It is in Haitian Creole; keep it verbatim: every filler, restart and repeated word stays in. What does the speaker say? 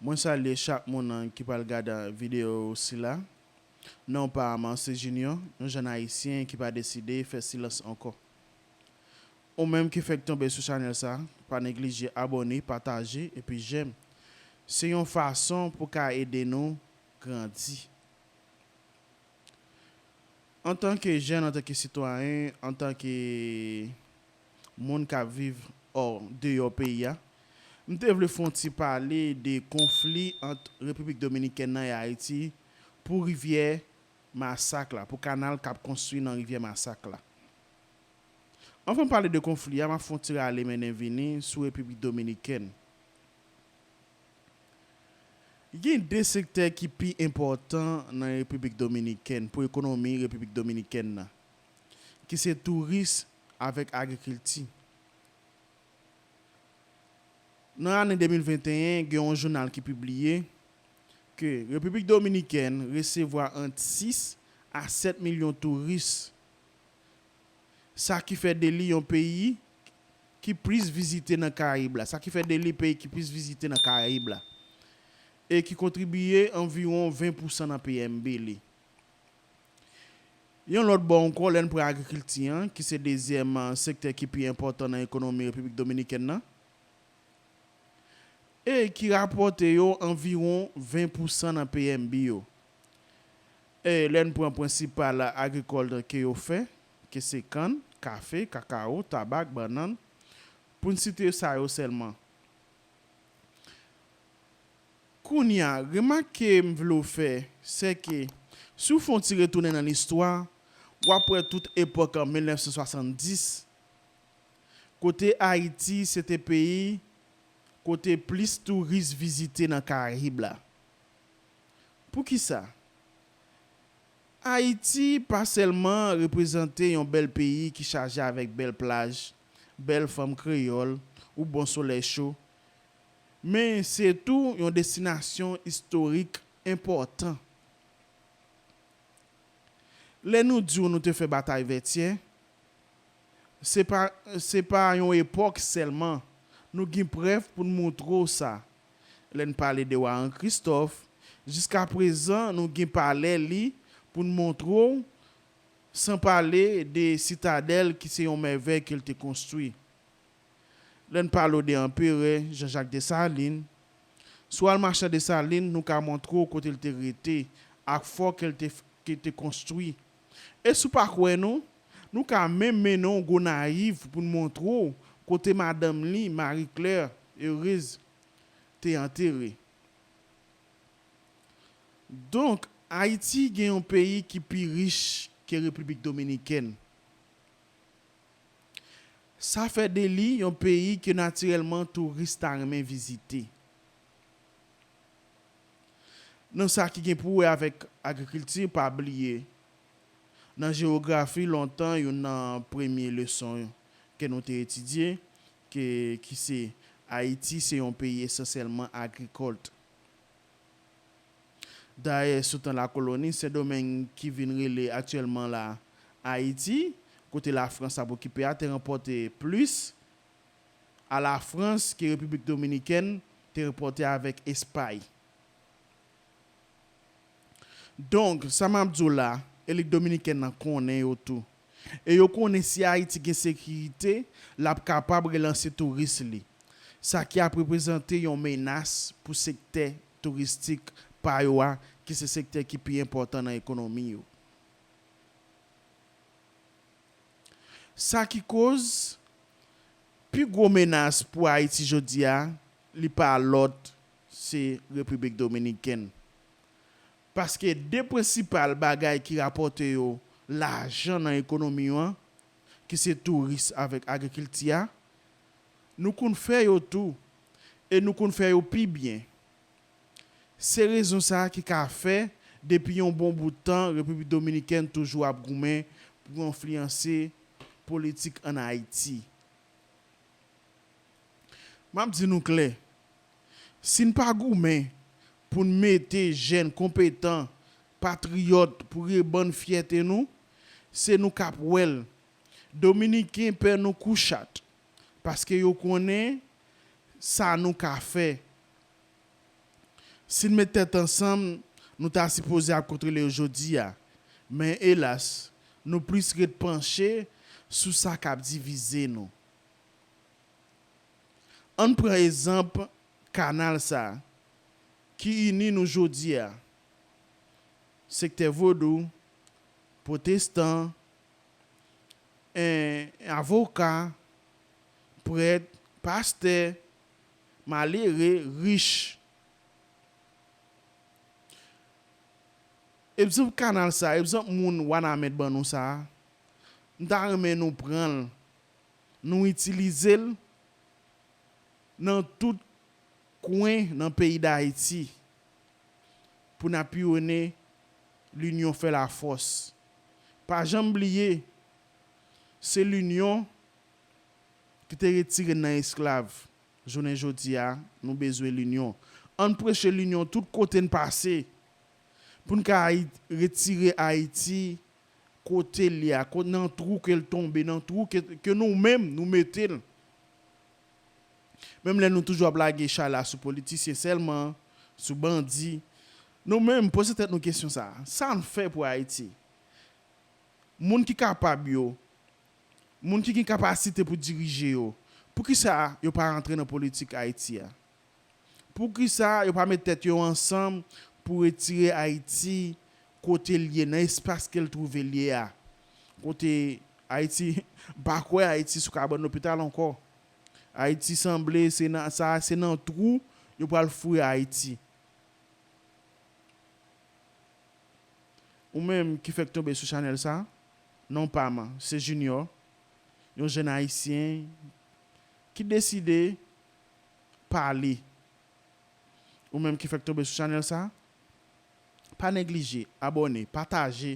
Mwen salye chak moun ki pral gade videyo sila. Non pa m se Junior, yon jèn ayisyen ki pa deside fè silans ankò. Ou menm ki fèk tonbe sou chanèl sa, pa neglije abòne, pataje epi jèm. Se yon fason pou ka ede nou grandi. Antanke jèn, antanke sitwayen, antanke moun k ap viv o deyò peyi a, m te vle fè yon ti pale de konfli ant Repiblik Dominikèn nan e Ayiti pou rivyè Masak la, pou kanal k ap konstwi nan rivyè Masak la. Anvan m pale de konfli a, m ap fè yon ti rale mennen vini sou Repiblik Dominikèn. Gen de sektè ki pi enpòtan nan Repiblik Dominikèn, pou ekonomi Repiblik Dominikèn nan, ki se touris avèk agrikilti. Nan ane de mil venteyen, gen yon jounal ki pibliye ke Repiblik Dominikèn resevwa ant sis a sèt milyon touris, sa ki fè de li yon peyi ki plis vizite nan Karayib la, sa ki fè de li peyi ki plis vizite nan Karayib la, e ki kontribiye anviwon ven pousan nan P M B li. Yon lòt bò ankò, lè n pran agrikilti an, ki se dezyèm, a, sektè ki pi enpòtan nan ekonomi Repiblik Dominikèn nan, e ki rapòte yo anviwon ven pousan nan P M B yo. E lè n pran prensipal agrikòl ke yo fè, ke se kann, kafe, kakawo, tabak, bannann, pou n site sa yo sèlman. Kounye a, remak ke m vle w fè, se ke si w fè yon ti retounen nan listwa, w ap wè tout epòk an mil nèf san swasanndis, kote Ayiti se te peyi kote plis touris vizite nan Karayib la. Poukisa? Ayiti pa sèlman reprezante yon bèl peyi ki chaje avèk bèl plaj, bèl fanm kreyòl ou bon solèy cho, men se tou yon destinasyon istorik enpòtan. Lè nou di w nou te fè batay Vètyè, se pa, se pa yon epòk sèlman, nou gen prèv pou n montre w sa. Lè n pale de wa Henri Christophe, jiskaprezan nou gen palè li pou n montre w, san pale de Sitadèl ki se yon mèvèy ke l te konstwi. Lè n pale w de anperè Jean-Jacques Dessalines, si w al mache nan Dessalines, nou ka montre w kote l te rete ak fò ke l te, ke l te konstwi. E si w pa kwè nou, nou ka menm mennen w Gonayiv pou n montre w kote madanm li, Marie Claire Heureuse, te antere. Donk, Ayiti gen yon peyi ki pi rich ke Repiblik Dominikèn. Sa fè de li yon peyi ke natirèlman touris ta renmen vizite. Nan sa ki gen pou wè avèk agrikilti, pa bliye, nan jewografi lontan, youn nan premye leson ke nou te etidye, ke, ki se Ayiti se yon peyi esansyèlman agrikòl. Dayè, sou tan lakoloni, Sendomeng ki vin rele aktyèlman la Ayiti, kote Lafrans ap okipe a, te ranpòte plis a Lafrans ke Repiblik Dominikèn te ranpòte avèk Espay. Donk, sa m ap di w la, elit dominikèn nan konnen yo tou. E yo konnen si Ayiti gen sekirite, l ap kapab relanse touris li. Sa ki ap reprezante yon menas pou sektè touristik pa yo a, ki se sektè ki pi enpòtan nan ekonomi yo. Sa ki koz pi gwo menas pou Ayiti jodi a, li pa lòt, se Repiblik Dominikèn. Paske de prensipal bagay ki rapòte yo lajan nan ekonomi yo an, ki se touris avèk agrikilti a, nou konn fè yo tou, e nou konn fè yo pi byen. Se rezon sa a ki ka fè, depi yon bon bout tan, Repiblik Dominikèn toujou ap goumen pou enfliyanse politik ann Ayiti. M ap di nou klè, si n pa goumen pou n mete jèn konpetan, patriyòt pou rebann fyète nou, se nou k ap wè l. Dominiken pè nou kou chat, paske yo konnen sa nou ka fè. Si n met tèt ansanm, nou ta sipoze ap kontwole yo jodi a. Men elas, nou plis ret panche sou sa k ap divize nou. Ann pran egzanp kanal sa a ki ini nou jodi a. Sektè vodou, pwotestan, en, avoka, prèt, pastè, malere, rich. Egzanp kanal sa, egzanp moun Wanament ban nou sa, m ta renmen nou pran l, nou itilize l nan tout kwen nan peyi Dayiti pou n apiyone linyon fè lafòs. Pa janm bliye, se linyon ki te retire n nan esklav. Jounen jodi a, nou bezwen linyon. Ann preche linyon tout kote n pase pou n ka Ayi- retire Ayiti kote l ye a, kot nan twou ke l tonbe, nan twou ke, ke nou menm nou mete l. Menm lè nou toujou ap lage chala sou politisyen sèlman, sou bandi, nou menm poze tèt nou kesyon sa a. Sa n fè pou Ayiti? Moun ki kapab yo, moun ki gen kapasite pou dirije yo, poukisa yo pa rantre nan politik Ayiti a? Poukisa yo pa met tèt yo ansanm pou retire Ayiti kote l ye, nan espas ke l twouve l ye a? Kote Ayiti, m pa kwè Ayiti sou kabann lopital ankò. Ayiti sanble se nan sa, se nan twou yo pral foure Ayiti. Ou menm ki fèk tonbe sou chanèl sa, non pa m, se Junior, yon jèn ayisyen ki deside pale. Ou menm ki fèk tonbe sou chanèl sa, pa neglije abòne, pataje,